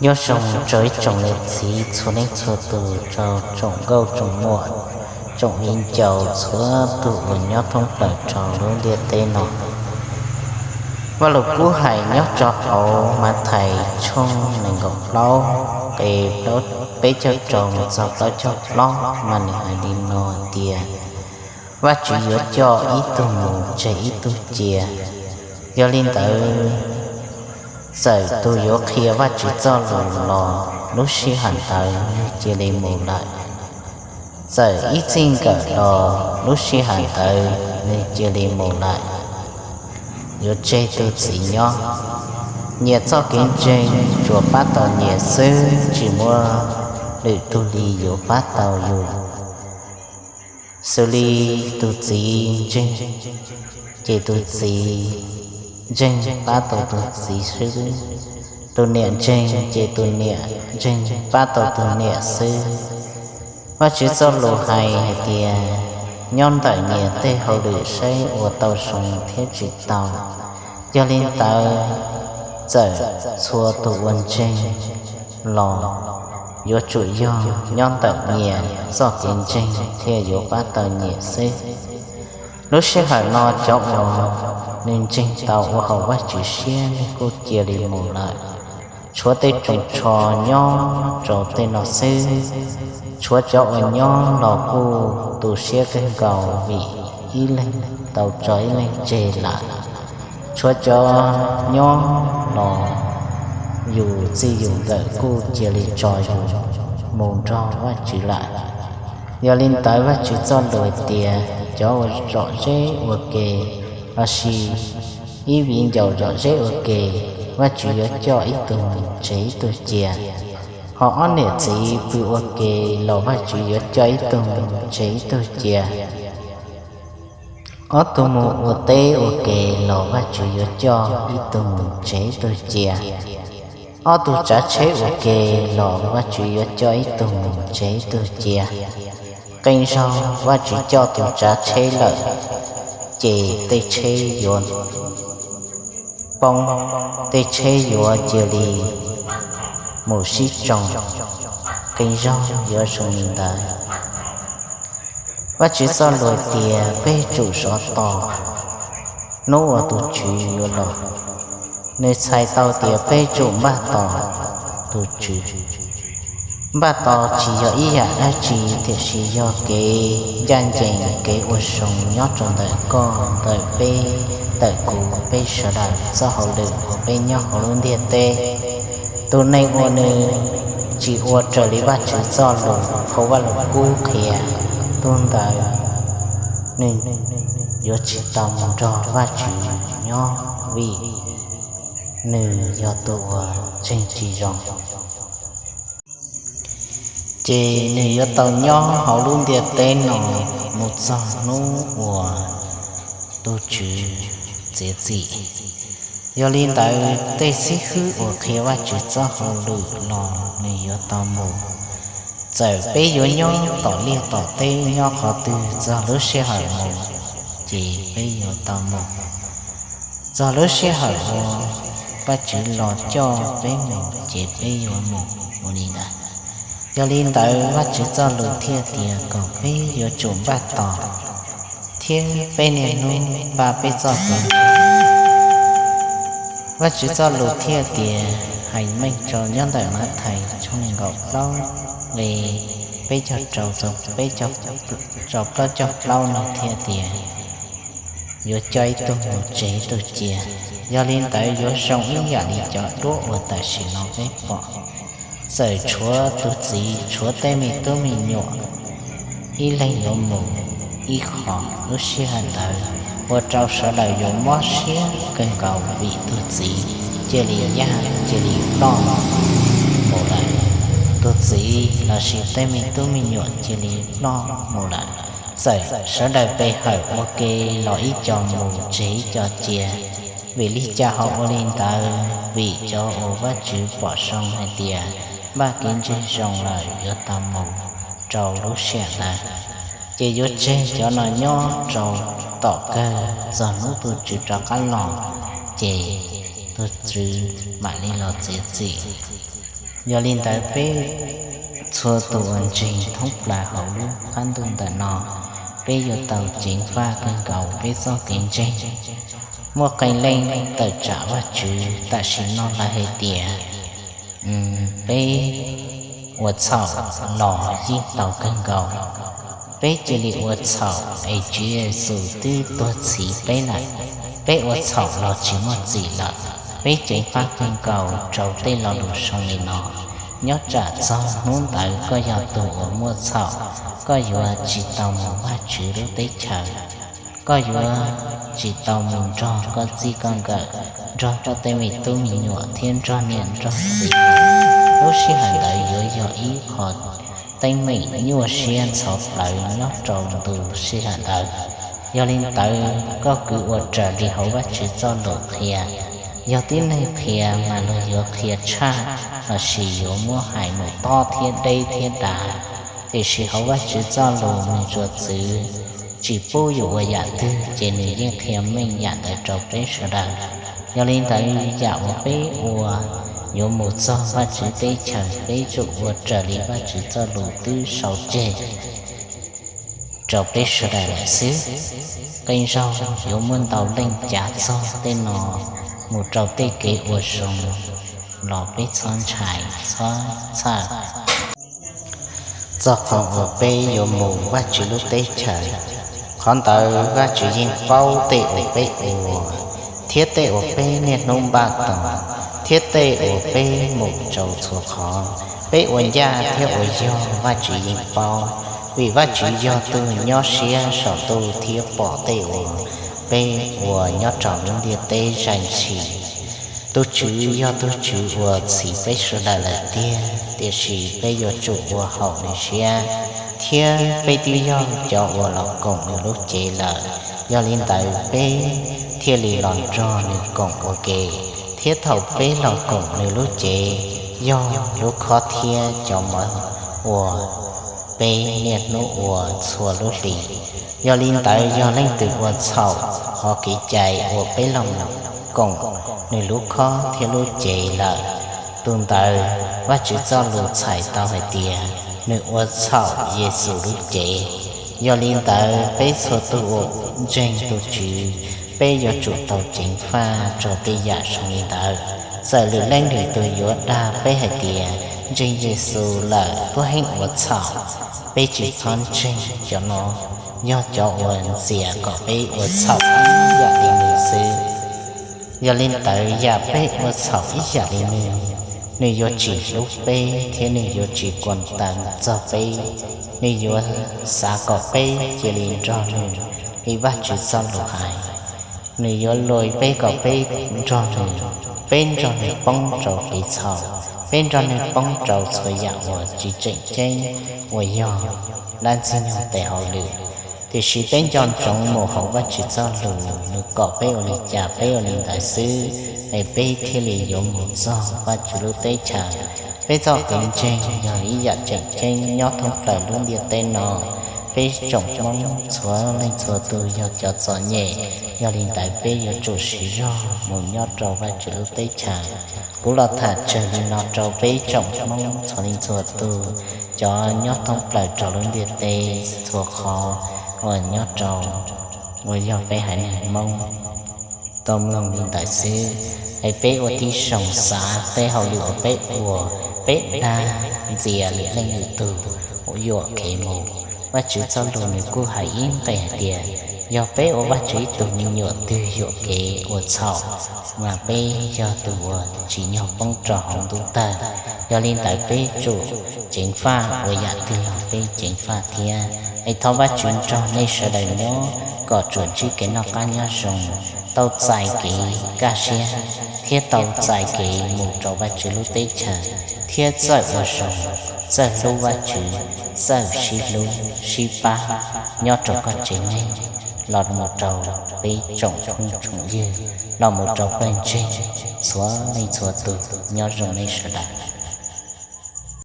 Nyob zoo rau ib tsoom niam txiv txhua leej txhua tus, rau tsoom nkauj tsoom muam, tsoom viv ncaus txhua tus uas nyob thoob plaws rau lub ntiaj teb no. Vaj Lug Kub hais nyob rau hauv Mathais tshooj nees nkaum plaub, nqe peb caug rau mus txog plaub caug plaub mas nws hais li no tias, Vajtswv yuav coj ib tug mus tseg ib tug cia. Yog li ntawd, txawm tus yuav qhia Vajtswv txoj lus los lub sij hawm ntawd nws cia li mus lawm. Txawm ib txij nkawm los lub sij hawm ntawd nws cia li mus lawm. Yuav tseg tus txiv nyob. Nyias txoj kev ntseeg tsuas pab tau nyias xwb, tsis muaj lwm tus li yuav pab tau yus. Xws li tus txiv ntseeg, ces tus txiv ntseeg pab tau tus txiv xwb. Tus niam ntseeg ces tus niam ntseeg pab tau tus niam xwb. Vajtswv txoj lus hais hais tias, nyob ntawm nyias tej hauj lwm saib ua tau zoo thiab tsis tau. Yog li ntawd, txawm txhua tus ua ntseeg los yuav tsum yog nyob ntawm nyias txoj kev ntseeg thiaj yuav pab tau nyias xwb. Lub sij hawm no cov uas nws ntseeg tau ua haum Vajtswv siab nws kuj cia li mus lawm. Tshuav tej tsoos tsho nyob rau tej no xwb. Tshuav cov uas nyob los kuj tu siab kawg nkaus vim ib leeg tau tso ib leeg tseg lawm. Tshuav cov nyob los yus txij yus nkawm kuj cia li tso yus mus nrog Vajtswv lawm. Yog li ntawd, Vajtswv txoj lus tias cov uas zom zeb ua ke lossis ib viv ncaus zom zeb ua ke, Vajtswv yuav coj ib tug mus tseg ib tug cia. Ho ob niam txiv pw ua ke los Vajtswv yuav coj ib tug mus tseg ib tug cia. Ob tug mus ua teb ua ke los Vajtswv yuav coj ib tug mus tseg ib tug cia. Ob tug tsav tsheb ua ke los Vajtswv yuav coj ib tug mus tseg ib tug cia. Qee zaug Vajtswv coj tus tsav tsheb lawm, ces tej tsheb yuav poob, tej tsheb yuav cia li mus sib tsoo. Qee zaug yuav zoo li ntawd. Vajtswv txoj lus tias peb tsum sov tos hnub uas tus Tswv yuav los. Nws txhais tau tias peb tsum npaj tos tus Tswv. Npaj tos tsis yog ib yam dab tsi tiam sis yog kev ncaj ncees kev ua zoo nyob rau ntawm koj ntawm peb, ntawm kuv peb sawv daws txoj hauj lwm uas peb nyob hauv lub ntiaj teb. Tus neeg uas nws tsis ua raws li Vajtswv txoj lus hauv Vaj Lug Kub qhia, tus ntawd nws yuav tsis tau mus nrog Vajtswv nyob vim nws yog tus uas ntseeg tsis zoo. Ces nws yuav tau nyob hauv lub ntiaj teb no mus txog hnub uas tus Tswv txiav txim. Yog li ntawd, tej xib hwb uas qhia Vajtswv txoj hauj lwm los nws yuav tau mus. Txawm peb yuav nyob tom liaj tom teb nyob qhov twg txog lub sij hawm mus, ces peb yuav tau mus. Txog lub sij hawm uas Vajtswv los coj peb mus ces peb yuav mus ua li ntawd. Yog li ntawd, Vajtswv txoj lus thiaj tias kom peb yuav tsum npaj tos thiab peb niaj hnub npaj peb txoj kev. Vajtswv txoj lus thiaj tias, hais meej rau nyob ntawm Mathais tshooj nees nkaum plaub, nqe peb caug rau, peb caug rau plaub caug plaub no thiaj tias, yuav coj ib tug mus tseg ib tug cia. Yog li ntawd yuav zoo ib yam li cov duab uas tam sim no peb pom. Txawm tshuav tus txiv tshuav tej me tub me nyuam ib leeg yuav mus ib qho, lub sij hawm ntawd ua rau sawv daws yuav mob siab kawg nkaus vim tus txiv cia li yaj cia li ploj mus lawm. Tus txiv lossis tej me tub me nyuam cia li ploj mus lawm. Txawm sawv daws pe hawm ua ke los ib co mus tseg ib co cia. Vim li cas ho ua li ntawd? Vim cov uas Vajtswv pom zoo hais tias npaj kev ntseeg zoo lawm yuav tau mus rau lub sij hawm ntawd, ces yuav tseg cov no nyob rau tom kawg txog hnub tus Tswv rov qab los, ces tus Tswv mam li los txiav txim. Yog li ntawd peb txhua tus uas ntseeg thoob plaws hauv lub qab ntuj ntawm no, peb yuav tau ceev faj kawg nkaus peb txoj kev ntseeg. Muaj qee leej tawm tsam Vajtswv tam sim no lawv hais tias peb ua txhaum los yeej tau kawg nkaus. Peb cia li ua txhaum es Tswv Yexus twb tuag txhiv peb lawm. Peb ua txhaum los tsis muaj txim lawm. Peb ceev faj kawg nkaus rau tej lo lus zoo li no. Nyob tsam txog hnub ntawd koj yog tus uas muaj txhaum, koj yuav tsis tau mus Vajtswv lub teb chaws. Koj yuav tsis tau mus nrog koj txij koj nkawm, nrog koj tej me tub me nyuam thiab nrog niam nrog txiv. Lub sij hawm ntawd yuav yog ib qho teeb meem nyuaj siab ntxhov plawv nyob rau ntu sij hawm ntawd. Yog li ntawd koj kwv ua raws li hauv Vajtswv txoj lus qhia. Yog tib neeg qhia mas luag yuav qhia tshaj lossis yuav muab hais mus tob thiab deb thiab dav. Tiam sis hauv Vajtswv txoj lus nws tsuas txwv tsis pub yus ua yam twg ces nws yeej qhia meej yam ntawd rau peb sawv daws. Yog li ntawd yam uas peb ua yuav mus txog Vajtswv teb chaws, peb tsum ua raws li Vajtswv txoj lus twb sau tseg rau peb sawv daws lawm xwb. Qee zaug yuav muaj ntau leej cav txog tej no mus rau tej kev ua zoo los peb txhob ntshai txhob txhawj. Txog qhov uas peb yuav mus Vajtswv lub teb chaws, qhov ntawd Vajtswv yeej paub tej uas peb ua thiab tej uas peb niaj hnub npaj tos thiab tej uas peb mus rau txhua qhov. Peb ua ncaj thiab ua yog Vajtswv yeej paub, vim Vajtswv yog tus nyob siab saum ntuj thiab pom tej uas peb ua nyob rau lub ntiaj teb zais ntshis. Tus Tswv yog tus Tswv uas txhiv peb sawv daws lawm tiag, tiam sis peb yuav tsum ua haum nws siab, thiab peb twb yog cov uas los koom nws lub cev lawm. Yog li ntawd peb thiaj li los nrog nws koom ua ke, thiab thaum peb los koom nws lub cev, yog lub khob thiab cov mov uas peb niaj hnub ua txhua lub hlis. Yog li ntawd yog leej twg ua txhaum qhov kev cai uas peb los koom nws lub khob thiab lub cev lawm, tus ntawd Vajtswv txoj lus txhais tau hais tias nws ua txhaum Yexus lub cev. Yog li ntawd peb txhua tus uas ntseeg tus Tswv, peb yuav tsum tau ceev faj rau tej yam zoo li ntawd. Txawm lwm leej lwm tus yuav dag peb hais tias ntseeg Yexus lawm tuaj heev ua txhaum, peb tsis txhob ntseeg. Cov no yog cov uas ntxias kom peb ua txhaum ib yam li nws xwb. Yog li ntawd yam peb ua txhaum ib yam li nws, nws yuav tsis hlub peb thiab nws yuav tsis kuas taws txog peb. Nws yuav xav kom peb cia li nrog nws li Vajtswv txoj lus hais. Nws yuav luag peb kom peb nrog nws, peb nrog nws poob rau kev txhaum, peb nrog nws poob rau txhua yam uas tsis tseem ceeb uas yog dab ntxwg nyoog tes hauj lwm. Tiam sis peb nco ntsoov mus hauv Vajtswv txoj lus, nws kom peb ua li cas peb ua li ntawd xwb, es peb thiaj li yuav mus txog Vajtswv lub teb chaws. Peb txoj kev ntseeg yog ib yam tseem ceeb nyob thoob plaws lub ntiaj teb no. Peb tsoom Hmoob txhua leej txhua tus yog cov txom nyem, yog li ntawd peb yuav tsum siv zog mus nyob rau Vajtswv lub teb chaws. Kuv los tham tsawg li no rau peb tsoom Hmoob txhua leej txhua tus, cov nyob thoob plaws rau lub ntiaj teb txhua qhov uas nyob rau uas yog peb haiv neeg Hmoob tau mloog li ntawd xwb. Es peb ua tib zoo xav tej hauj lwm uas peb ua, peb dag ntxias lwm leej lwm tus yuam kev mus. Vajtswv txoj lus nws kuj hais ib nqe hais tias, yog peb ua Vajtswv ib tug me nyuam twg yuam kev ua txhaum, mas peb yog tus uas tsim nyog poob rau hauv ntuj tawg. Yog li ntawd peb tsum ceev faj ua yam twg los peb ceev faj thiab. Es thov Vajtswv nrog nej sawv daws nyob kom tsuas ntsib kev noj qab nyob zoo, tau txais kev kaj siab, thiab tau txais kev mus rau Vajtswv lub teb chaws, thiab txawj ua zoo, txawj hlub Vajtswv, txawj sib hlub sib pab nyob rau koj tsev neeg, los mus rau peb tsoom phooj tsoom ywg, los mus rau pawg ntseeg txhua leej txhua tus. Nyob zoo nej sawv daws.